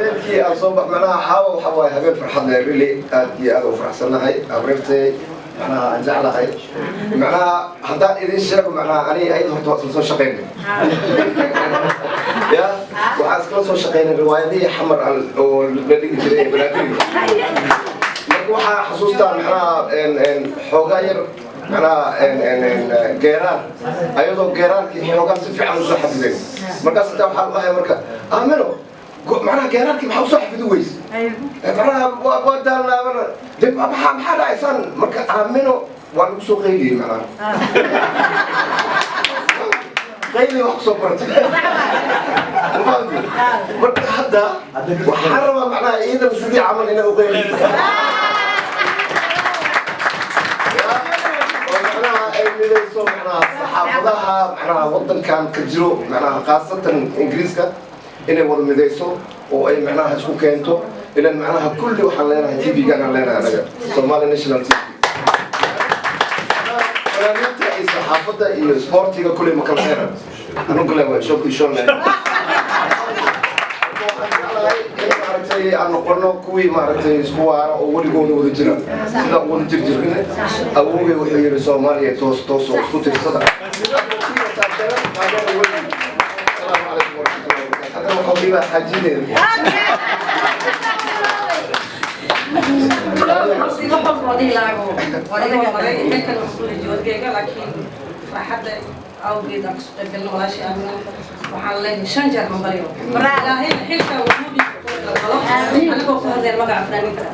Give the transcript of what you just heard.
Habeenkii aan soo bax, macnaha caawa waxa waaye habeen farxad leh, really aad iyo aad u faraxsannahay. Abriirtay macnaha aan jeclahay, macnaha haddaan idin sheego, macnaha ani ayada horta waa isla soo shaqaynay ya, waxaan iskala soo shaqaynay riwaayadihii Xamar oo la dhigi jiray ee Banaadiriga. Marka waxaa xasuustaa macnaha xoogaa yar, macnaha geeraar, ayadoo geeraarkii xoogaa si fiican usoo xafideen. Markaas intaa waxaa dhahay, marka Aamino, macnaha geeraarkii maxaa usoo xafidi weyse? Macnaha waa daalnaabana de, maxaa dhacaysaan? Marka Aamino waa lagu soo qayliyey, macnaha qayli wax kusoo baratay. Marka hadda waxaan rabaa macnaha iidan sidii camal inay u qayliso oo macnaha ay midayso macnaha saxaafadaha macnaha wadankan ka jiro, macnaha khaasatan Ingiriiska, inay wada midayso oo ay macnaha isku keento. Ilan macnaha kulli waxaan leenahay TV-gan aan leenahay anaga, Somali National TV. Fanaaniinta iyo saxaafadda iyo sportiga kulli ma kala heeran, anugu le waa show show. In maaragtay aan noqono kuwii maaragtay isku waara oo weligooda wada jira, sida wada jir jirne. Awowgay wuxuu yidhi, "Soomaaliya toos toos oo isku tirsada." Asalaamu calaykum waraxmatullahi wabarakatu. Haddana waxaa dhiibaa xaajideeda. Laakiin farxadda awgeed aan kasoo qayb galno walaashii Aamina, waxaan leeyahay shan jeer hambalyo. Ilaahay xilka wuxuu dhiibay, anigoo ku hadleen magaca fanaaniinta.